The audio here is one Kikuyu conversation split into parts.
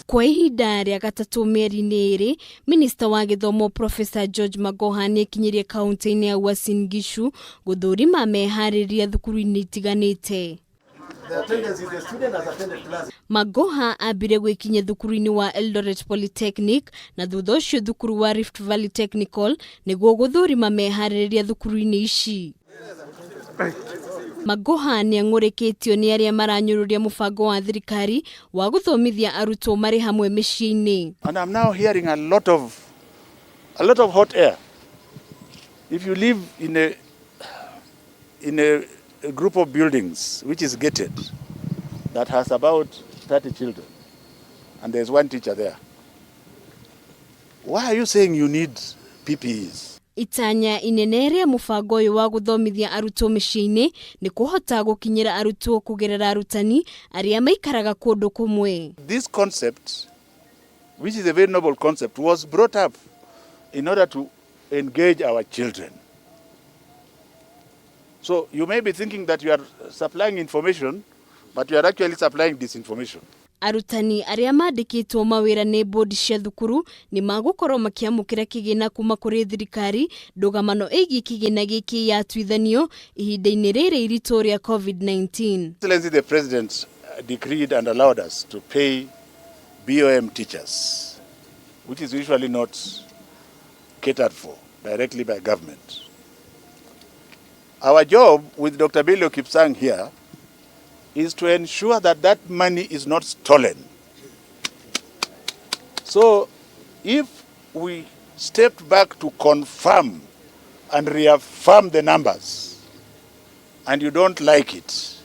Kwa ihinda rĩa gatatũ mĩeri-inĩ ĩrĩ, minista wa gĩthomo Professor George Magoha nĩekinyirie kaunti-inĩ ya Uasin Gishu gũthũrima meharĩrĩria thukuru-inĩ itiganĩte. Magoha ambire gwĩkinyia thukuru-inĩ wa Eldoret Polytechnic na thutha ũcio thukuru wa Rift Valley Technical nĩguo gũthũrima meharĩrĩria thukuru-inĩ ici. Magoha nĩang'ũrĩkĩtio nĩ arĩa maranyũrũria mũbango wa thirikari wa gũthomithia arutwo marĩ hamwe mĩciĩ-inĩ. And I'm now hearing a lot of hot air. If you live in a group of buildings which is gated, that has about 30 children, and there's one teacher there, why are you saying you need PPEs? Itanya inene rĩa mũbango ũyũ wa gũthomithia arutwo mĩciĩ-inĩ nĩ kũhota gũkinyĩra arutwo kũgerera arutani arĩa maikaraga kũndũ kũmwe. This concept, which is a very noble concept, was brought up in order to engage our children. So you may be thinking that you are supplying information, but you are actually supplying disinformation. Arutani arĩa mandĩkĩtwo mawĩra nĩ bodi cia thukuru nĩ magũkorwo makĩamũkĩra kĩgĩna kuma kũrĩ thirikari. Ndũgamano ĩgiĩ kĩgĩna gĩkĩ yatuithanio ihinda-inĩ rĩrĩ iritũ rĩa COVID-19. Excellency the President decreed and allowed us to pay BOM teachers, which is usually not catered for directly by government. Our job with Dr. Belio Kipsang here is to ensure that that money is not stolen. So if we stepped back to confirm and reaffirm the numbers and you don't like it,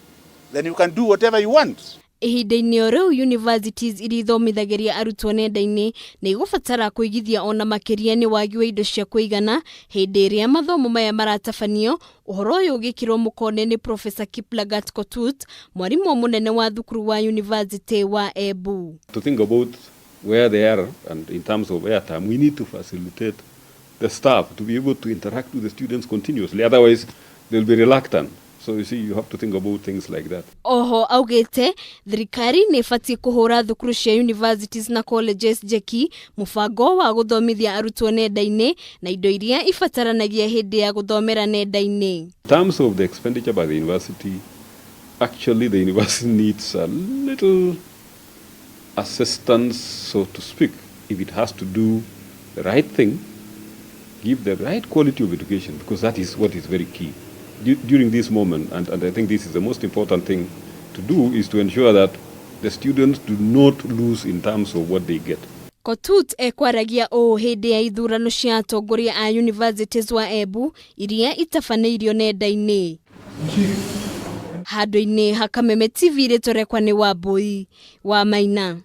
then you can do whatever you want. Ihinda-inĩ o rĩu, universities iria ithomithagĩria arutwo nenda-inĩ nĩ igũbatara kũigithia ona makĩria nĩ wagi wa indo cia kũigana hĩndĩ ĩrĩa mathomo maya maratabanio. Ũhoro ũyũ ũgĩkĩrwo mũkonde nĩ Professor Kiplagat Kotut, mwarimũ mũnene wa thukuru wa University wa Embu. To think about where they are and in terms of airtime, we need to facilitate the staff to be able to interact with the students continuously. Otherwise, they'll be reluctant. So you see, you have to think about things like that. Oho augĩte thirikari nĩ ĩbatiĩ kũhũra thukuru cia universities na colleges njeki mũbango wa gũthomithia arutwo nenda-inĩ na indo iria ibataranagia hĩndĩ ya gũthomera nenda-inĩ. In terms of the expenditure by the university, actually the university needs a little assistance, so to speak, if it has to do the right thing, give the right quality of education, because that is what is very key during this moment. And I think this is the most important thing to do, is to ensure that the students do not lose in terms of what they get. Kotut ekwaragia ũũ hĩndĩ ya ithurano cia atongoria a universities wa Embu iria itabanĩirio nenda-inĩ. Handũ-inĩ ha Kameme TV, rĩtwa rĩakwa nĩ Wambui wa Maina.